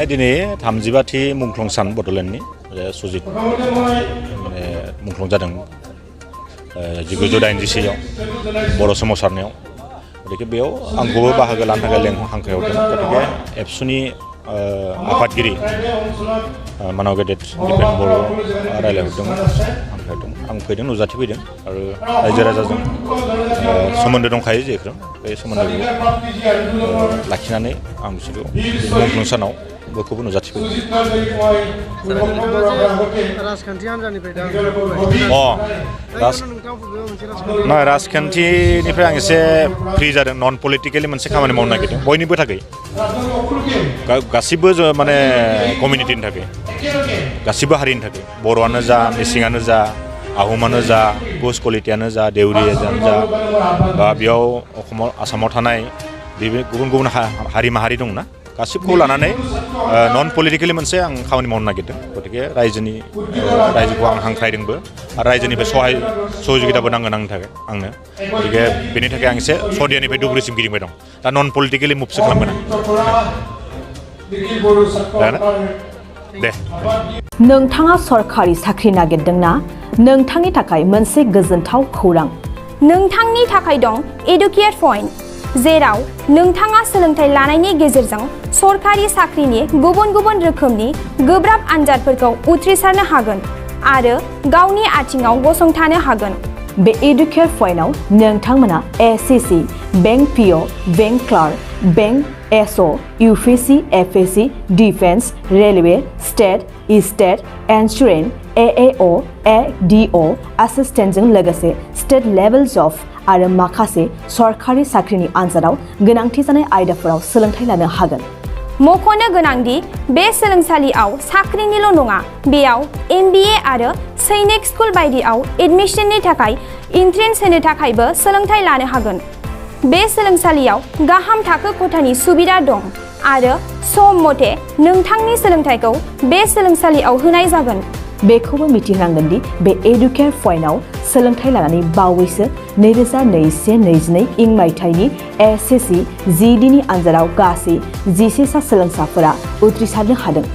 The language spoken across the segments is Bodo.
दिनै 35थि मुंख्लं सान बड'लेण्डनि सुजित मुंख्लं जादों 1984 आव बर' सोमावसारनायाव गतिके बेयाव आंखौबो बाहागो लानो थाखाय हांख्रायहरदों गतिके एबसुनि आफादगिरि मानाव गेदेर दिपेन बर' रायलायहरदोंमोन हांख्रायहरदों आं फैदों नुजाथि फैदों आरो रायजो राजाजों सोमोन्दो दंखायो जेखौ बे सोमोन्दोखौ लाखिनानै आं बिसोरखौ मुंख्लं सानाव बयखौबो नुजाथि फैदों राजखान्थिनिफ्राय आं एसे फ्रि जादों नन पलिटिकेलि मोनसे खामानि मावनो नागिरदों बयनिबो थाखाय गासिबो माने कमिउनिटिनि थाखाय गासिबो हारिनि थाखाय बर'आनो जा मिसिङानो जा आहमानो जा कोच कलिटियानो जा देउरियानो जा बा बेयाव आसामाव थानाय गुबुन गुबुन हारि माहारि दंना गासिबखौ लानानै नन पलिटिकेलि मोनसे आं खामानि मावनो नागिरदों गतिके रायजोखौ आं हांख्रायदोंबो आरो रायजोनिफ्राय सहयोगिताबो नांगोन आंनो गतिके बेनि थाखाय आं एसे सदियानिफ्राय धुबुरीसिम गिदिंबाय दं दा नन पलिटिकेलि मुभसो खालामगोन आं दे नोंथाङा सरकारि साख्रि नागिरदोंना नोंथांनि थाखाय मोनसे गोजोनथाव खौरां नोंथांनि थाखाय दं एडुकेट पइन्ट जेराव नोंथाङा सोलोंथाइ लानायनि गेजेरजों सरकारि साख्रिनि गुबुन गुबुन रोखोमनि गोब्राब आनजादफोरखौ उथ्रिसारनो हागोन आरो गावनि आथिङाव गसंथानो हागोन बे एडुकेट पइन्टआव नोंथांमोना SSC bank PO bank clerk bank SO UPSC FSC defence railway state insurance AAO ADO एसिस्टेन्टजों लोगोसे स्टेट लेभेल जब आरो माखासे सरकारि साख्रिनि आनजादाव गोनांथि जानाय आयदाफोराव सोलोंथाइ लानो हागोन मख'नो गोनांदि बे सोलोंसालियाव साख्रिनिल' नङा बेयाव MBA आरो सैनिक स्कुल बायदियाव एडमिशननि थाखाय एन्ट्रेन्स होनो थाखायबो सोलोंथाइ लानो हागोन बे सोलोंसालियाव गाहाम थाखो खथानि सुबिदा दं आरो सम मथे नोंथांनि सोलोंथाइखौ बे सोलोंसालियाव होनाय जागोन बेखौबो मिथिनांगोन दि बे एडुकेट पइन्टआव सोलोंथाइ लानानै बावैसो 2021-22 इं मायथाइनि एसएससि जिडिनि आनजादाव गासै 11 सा सोलोंसाफोरा उथ्रिसारनो हादों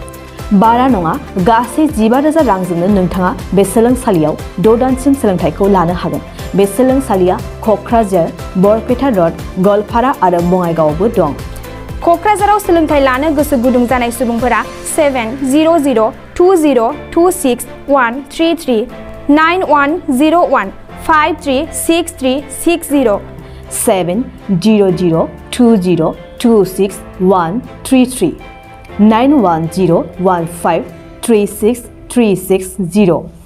बारा नङा गासै 15,000 रांजोंनो नोंथाङा बे सोलोंसालियाव 6 दानसिम सोलोंथाइखौ लानो हागोन बे सोलोंसालिया क'क्राझार बरपेटा रड गवालपारा आरो बङाइगावआवबो दं क'क्राझाराव सोलोंथाइ लानो गोसो गुदुं जानाय सुबुंफोरा 70020261333 9101 536360 70020261333 9101536360